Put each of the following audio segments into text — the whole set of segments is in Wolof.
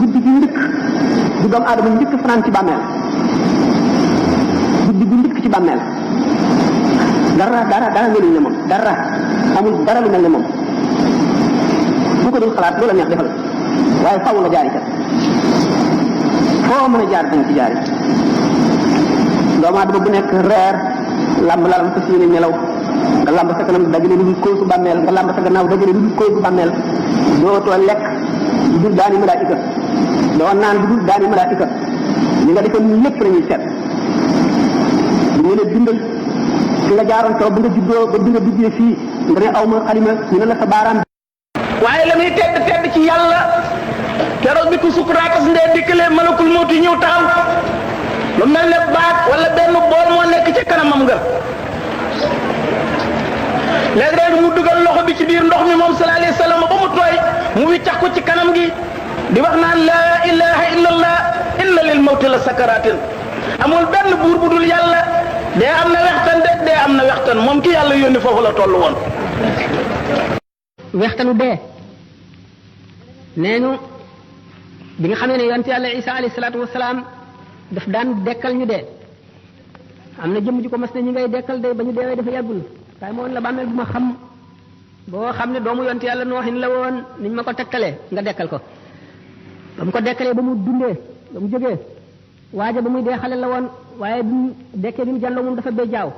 guddi gi njëkk du doomu aadama njëkk fanaan ci bàmmeel guddi gi njëkk ci bàmmeel dara melul ne moom dara amul dara lu mel ne moom bu ko dul xalaat loola neex defal waaye faaw nga jaari ca foo mën a jaar dañ ci jaari doomu aadama bu nekk reer lamb lalam fas yéene nelaw nga lamb sa kanam dajale lu dul koosu bàmmeel nga lamb sa gannaaw dajale lu dul koosu bàmmeel dootoo lekk lu dul daani malaayika doo naan lu dul daani malaayika li nga defoon lépp lañuy seet ñu la bindal fi nga jaaroon taw ba nga juddoo ba bi nga duggee fii nga ne aw ma xalima ñu ne la sa baaraam. waaye la muy tedd ci yàlla keroog bi ko sukuraatas ndee dikkalee malakul mawti ñëw taxaw lu mel ne baat wala benn bool moo nekk ci kanamam nga léegi rek mu dugal loxo bi ci biir ndox mi moom sallallahu alayhi wasallam ba mu tooy mu wiccax ko ci kanam gi di wax naan laa ilaha illallah inna lil mawti la sakaratin amul benn buur bu dul yàlla dee am na wextan dee am na wextan moom ki yàlla yónni foofu la toll woon. wextanu dee neenu bi nga xamee ne yonent yàlla Isa alayhi salaatu wasalaam daf daan dekkal ñu dee am na jëmm ji ko mas ne ñi ngay dekkal de ba ñu deewee dafa yàggul waaye moo woon la bàmmeel bu ma xam boo xam ne doomu yonent yàlla nooxin la woon niñ ma ko tekkalee nga dekkal ko ba mu ko dekkalee ba mu dundee ba mu jógee waaja ba muy dee xale la woon waaye bi mu dekkee bi mu jàlloo moom dafa bejjaaw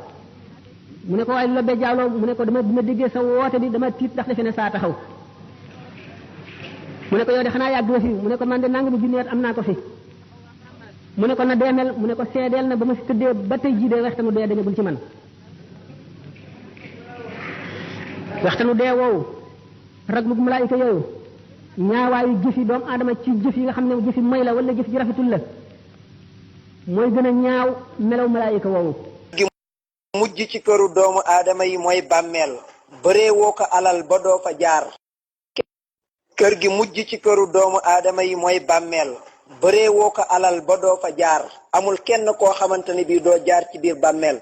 mu ne ko waaye lu la bejjaaloo mu ne ko dama déggee sa woote bi dama tiit ndax defe ne saa taxaw mu ne ko yow de xanaa yàgg nga fi mu ne ko man de nangami junni at am naa ko fi mu ne ko na deemel mu ne ko seedeel na ba ma fi tëddee ba tey jii de waxtanu dee dañagul ci man waxtanu dee woowu raglu malaayika yooyu ñaawaayu jëfi doomu aadama ci jëf yi nga xam ne jëfi may la wala jëf ji rafetul la mooy gën a ñaaw melaw malaayika woowu gi mujj ci këru doomu aadama yi mooy bàmmeel bëree woo ko alal ba doo fa jaar kër gi mujj ci këru doomu aadama yi mooy bàmmeel bëree woo ko alal ba doo fa jaar amul kenn koo xamante ni bii doo jaar ci biir bàmmeel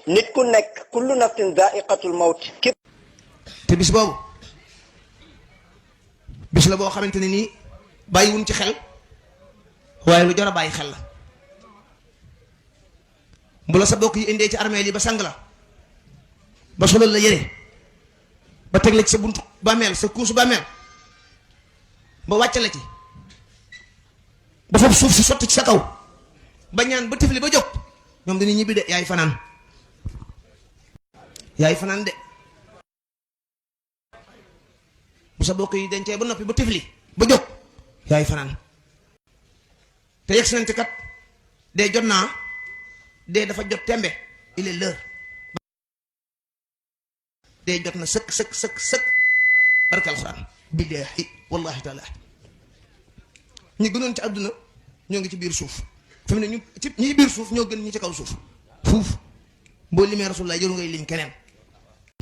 nit ku nekk kullu nafsin daa'iqatul mawt képp te bis boobu bis la boo xamante ne nii bàyyiwuñ ci xel waaye lu jar a bàyyi xel la bu la sa bokk yi indee ci armeel yi ba sang la ba solal la yére ba teg la ci sa buntu bàmmeel sa kuusu bàmmeel ba wàcc la ci ba foofu suuf si sotti ci sa kaw ba ñaan ba tifli ba jóg ñoom dañuy ñibbi de yaay fanaan de bu sa bokk yi dencee ba noppi ba tifli ba jóg yaay fanaan te yegg si nañ ci kat dee jot naa dee dafa jot tembe il est l'heure dee jot na sëkk barke alxuraan billaahi wallahi taala ñi gënoon ci àdduna ñoo ngi ci biir suuf fi mu ne ñu ci ñi biir suuf ñoo gën ñi ci kaw suuf fuuf boo limee rasulullah jëru ngay lim keneen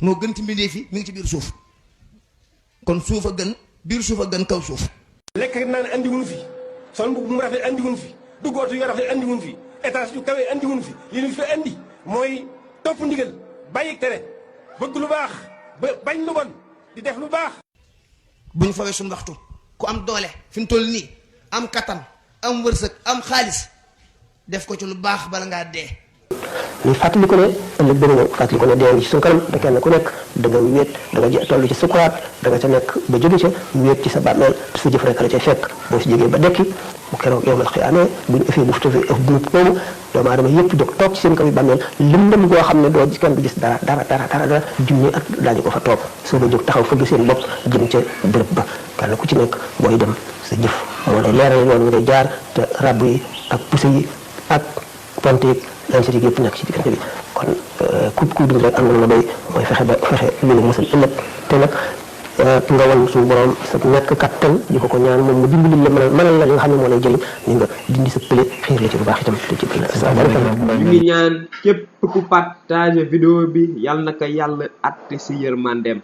moo gën ci mbindee fi mi ngi ci biir suuf kon suuf a gën biir suuf a gën kaw suuf lekk naan andi wuñ fi sol mbubb mu rafet andi wuñ fi dugg oto yu rafet andi wuñ fi étage yu kawe andi wuñ fi li ñu fi andi mooy topp ndigal bàyyi tere bëgg lu baax ba bañ lu bon di def lu baax bu ñu fawee suñu waxtu ku am doole fi mu toll nii am kattan am wërsëg am xaalis def ko ci lu baax bala ngaa dee ñu fàttali ko ne ëllëg dana ñëw fàttali ko ne dee ngi ci suñu kanam te kenn ku nekk da nga wéet da nga toll ci sukuraat da nga ca nekk ba jóge ca wéet ci sa bàmmeel te sa jëf rek la ca fekk boo fi jógee ba dekki bu keroog yowmal xiyaamee bu ñu ëffee buftu fi ëff bu boobu doomu aadama yëpp jóg toog ci seen kaw yi bàmmeel lëndëm goo xam ne doo kenn du gis dara junni at daañu ko fa toog soo ko jóg taxaw fëgg seen bopp jëm ca bërëb ba kenn ku ci nekk booy dem sa jëf moo lay leeral yoon ngay jaar te rab yi ak pousse yi ak pont yi lañ si yëpp nekk ci diggante bi kon ku dund rek am na lu ma doy mooy fexe lu nu musal ëllëg te nag nga wan suñu borom sa nekk kattan di ko ñaan moom mu dimbali la mënal la li nga xam ne moo lay jëriñ ni nga dindi sa pële xiir la ci bu baax itam te ci ñu ngi ñaan képp ku partage vidéo bi yàlla na ko yàlla atte si yërmandeem